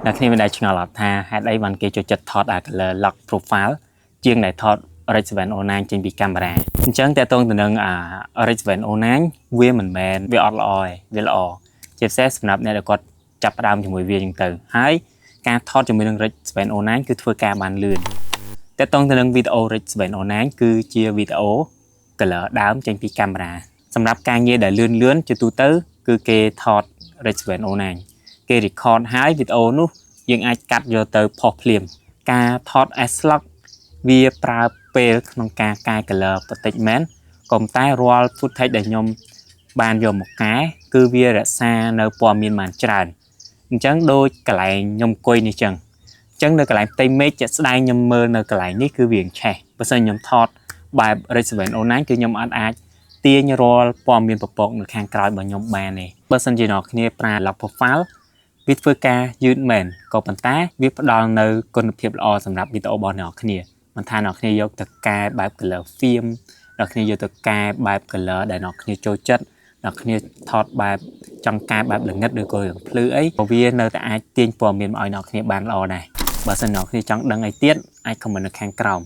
អ្នកគ្នាមានដែលឆ្ងល់អត់ថាហេតុអីបានគេចូលចិត្តថតអា color log profile ជាងដែលថត Rec 709ចេញពីកាមេរ៉ាអញ្ចឹងតើតងទៅនឹងអា Rec 709វាមិនមែនវាអត់ល្អទេវាល្អជាពិសេសសម្រាប់អ្នកដែលគាត់ចាប់ផ្ដើមជាមួយវាអញ្ចឹងទៅហើយការថតជាមួយនឹង Rec 709គឺធ្វើការបានលឿនតើតងទៅនឹងវីដេអូ Rec 709គឺជាវីដេអូ color ដើមចេញពីកាមេរ៉ាសម្រាប់ការងារដែលលឿនលឿនជាទូទៅគឺគេថត Rec 709គេ record ហើយវីដេអូនោះយើងអាចកាត់យកទៅផុសភ្លាមការថត S-Log វាប្រើពេលក្នុងការកែ color បន្តិចមែនក៏ប៉ុន្តែរាល់ footage ដែលខ្ញុំបានយកមកកែគឺវារក្សានៅព័ត៌មានបានច្រើនអញ្ចឹងដូចកន្លែងខ្ញុំអង្គុយនេះចឹងអញ្ចឹងនៅកន្លែងផ្ទៃមេឃជាក់ស្ដែងខ្ញុំមើលនៅកន្លែងនេះគឺវាឆេះបើសិនខ្ញុំថតបែប Rec 709គឺខ្ញុំអត់អាចទាញរាល់ព័ត៌មានពពកនៅខាងក្រោយរបស់ខ្ញុំបានទេបើសិនជាអ្នកគ្នាប្រើ log profile វាធ្វើការយឺតមែនក៏ប៉ុន្តែវាផ្ដល់នៅគុណភាពល្អសម្រាប់វីដេអូរបស់អ្នកគ្នាមិនថាអ្នកគ្នាយកទៅកែបែប color film អ្នកគ្នាយកទៅកែបែប color ដែលអ្នកគ្នាចូលចិត្តអ្នកគ្នាថតបែបចង់កែបែបល្ងិតឬក៏រឿងភ្លឺអីក៏វានៅតែអាចទាញព័ត៌មានមកឲ្យអ្នកគ្នាបានល្អដែរបើសិនអ្នកគ្នាចង់ដឹងអីទៀតអាច comment នៅខាងក្រោម។